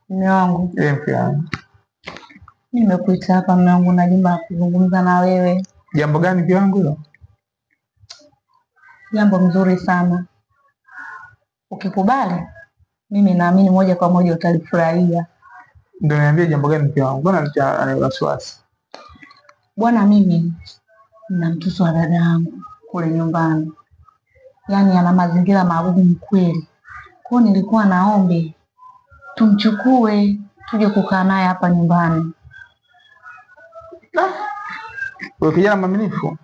Mume wangu. Mke wangu. Mimi nimekuita hapa mume wangu na jambo la kuzungumza na wewe. Jambo gani mke wangu hilo? Jambo mzuri sana. Ukikubali, mimi naamini moja kwa moja utalifurahia. Ndio niambie jambo gani mke wangu? Mbona ana wasiwasi? Bwana, mimi nina mtoto wa dada yangu kule nyumbani. Yaani ana mazingira magumu kweli. Kwa hiyo nilikuwa naombi tumchukue tuje kukaa naye hapa nyumbani. Wewe kijana mwaminifu?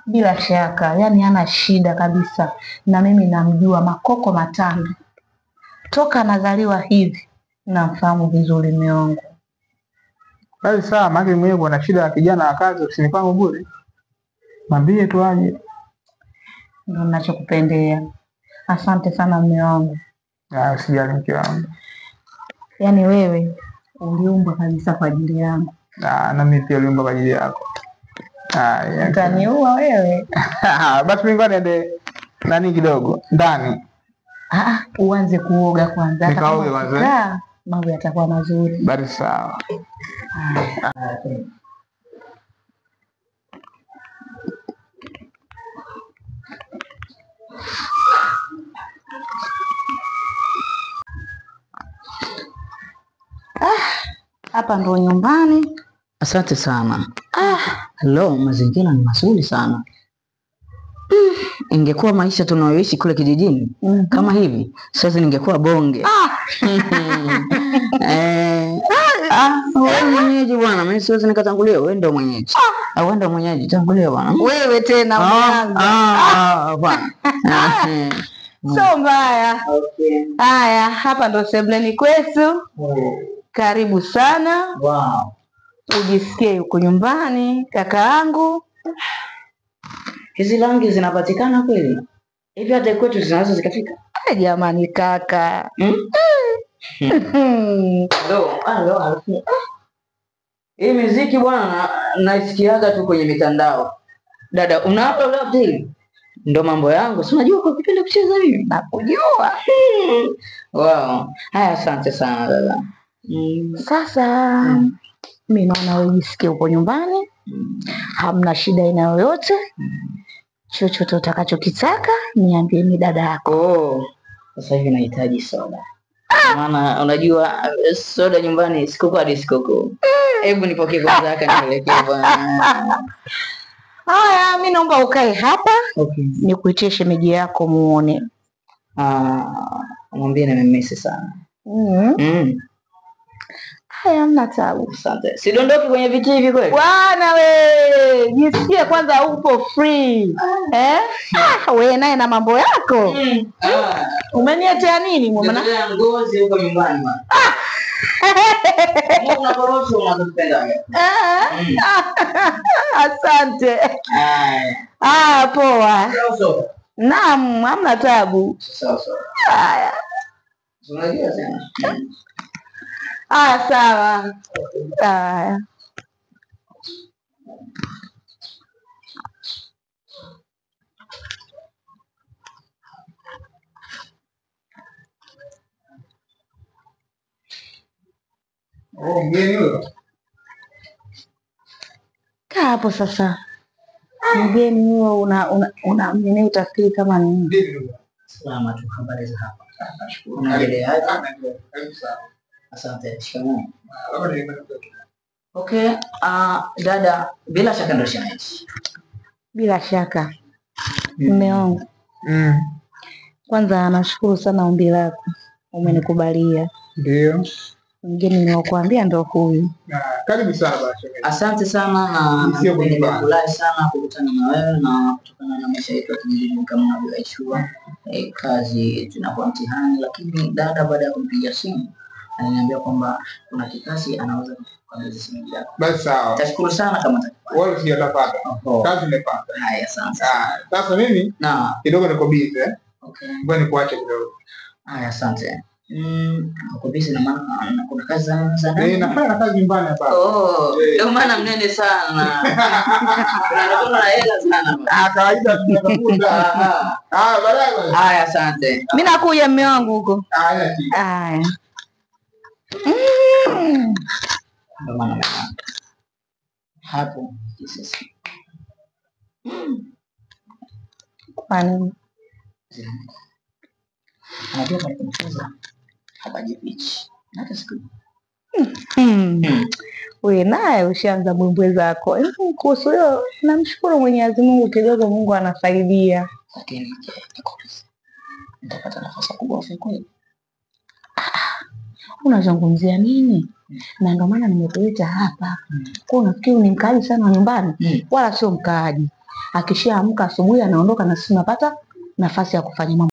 Bila shaka, yani hana shida kabisa, na mimi namjua makoko matano. Toka anazaliwa hivi namfahamu vizuri mume wangu. Basi sawa, maana mwenyewe kuna shida ya kijana wa kazi ofisini kwangu bure. Mwambie tu aje. Ndio ninachokupendea. Asante sana mume wangu. Ah, usijali mke wangu. Yaani wewe uliumbwa kabisa kwa ajili yangu. Ah, na mimi pia niliumbwa kwa ajili yako. Ah, utaniua wewe. Basi mimi ngoja niende nani kidogo ndani. Ah, uanze kuoga kwanza. Nikaoge kwanza. Mambo yatakuwa mazuri. Basi sawa. Hapa ndo nyumbani. Asante sana. Lo, mazingira ni mazuri sana. Ingekuwa maisha tunayoishi kule kijijini kama hivi, sasa ningekuwa bonge. Wewe mwenyeji bwana, mimi siwezi nikatangulia, wewe ndio mwenyeji. Wewe ndio mwenyeji, tangulia bwana. Wewe tena umeanza. Bwana. Sio mbaya. Okay. Haya, hapa ndo sebuleni kwetu. Karibu sana. Wow. Ujisikie uko nyumbani kakaangu. Hizi rangi zinapatikana kweli? Hivi hata kwetu zinaweza zikafika? Jamani kaka. Ndo. Hii muziki bwana naisikiaga tu kwenye mitandao. Dada, una upload hili? Ndo mambo yangu. Si unajua kwa kipenda kucheza mimi? Nakujua. Wow. Haya, asante sana dada. Sasa mimi naona wewe jisikie uko nyumbani. Hamna shida aina yoyote. Chochote utakachokitaka niambie mimi dada yako. Oh, sasa hivi nahitaji soda. Maana unajua soda nyumbani sikukuu hadi sikukuu. Hebu nipokee kwanza haka nipelekee bwana. Haya, mimi naomba ukae hapa. Okay. Nikuitie shemeji yako muone. Mwambie nimemisi sana. Haya, hamna taabu. Asante. Sidondoki kwenye viti hivi kweli? Bwana we, jisikie kwanza upo free. Wewe naye na mambo yako. Umeniletea nini mwana? Nimetea ngozi huko nyumbani bwana. Mbona unakorosho unazopenda wewe? Asante. Poa. Naam, hamna taabu. Sawa sawa. Haya. Unajua sana. Sawa. Haya. Oh, mgeni huyo. Kaa hapo sasa. Mgeni huo una mgeni utafikiri kama ni nini? Salama tu, habari za hapa. Unaendeleaje? Asante, shikamoo. Okay, dada, bila shaka ndio shemeji. Bila shaka. Mume wangu. Kwanza nashukuru sana ombi lako. Umenikubalia. Ndio. Mgeni niliokuambia ndio huyu. Karibu sana shemeji. Asante sana na nimefurahi sana kukutana na wewe na kutokana na maisha yetu ya kijijini kama unavyojua, kazi tunakuwa mtihani, lakini dada baada ya kumpigia simu aliniambia kwamba kuna kikazi anaweza kukabidhi simu yako. Basi sawa. Tashukuru sana kama utakubali. Wala sijatapata. Kazi nimepata. Haya, asante. Sasa mimi kidogo niko busy. Okay. Ngoja nikuache kidogo. Haya, asante. Uko busy na maana kuna kazi za nafanya kazi nyumbani hapa. Oh, ndio maana mnene sana. Unaona hela sana. Kawaida tunatafuta. Baadaye. Haya, asante. Mimi nakuja mume wangu huko. Haya. Haya. Ndio maana mama hapo sasa Kwa nini? anajua palipocheza hapajifichi hata siku. We naye ushaanza mbwembwe zako. Kuhusu hiyo namshukuru Mwenyezi Mungu, kidogo Mungu anasaidia. Lakini je, nikuulize, nitapata nafasi kubwa ofisi kweli? Unazungumzia nini? Na ndio maana nimekuita hapa. Kwa unafikiri ni mkaaji sana wa nyumbani? Wala sio mkaaji. Akishaamka asubuhi anaondoka na sisi tunapata nafasi ya kufanya mambo.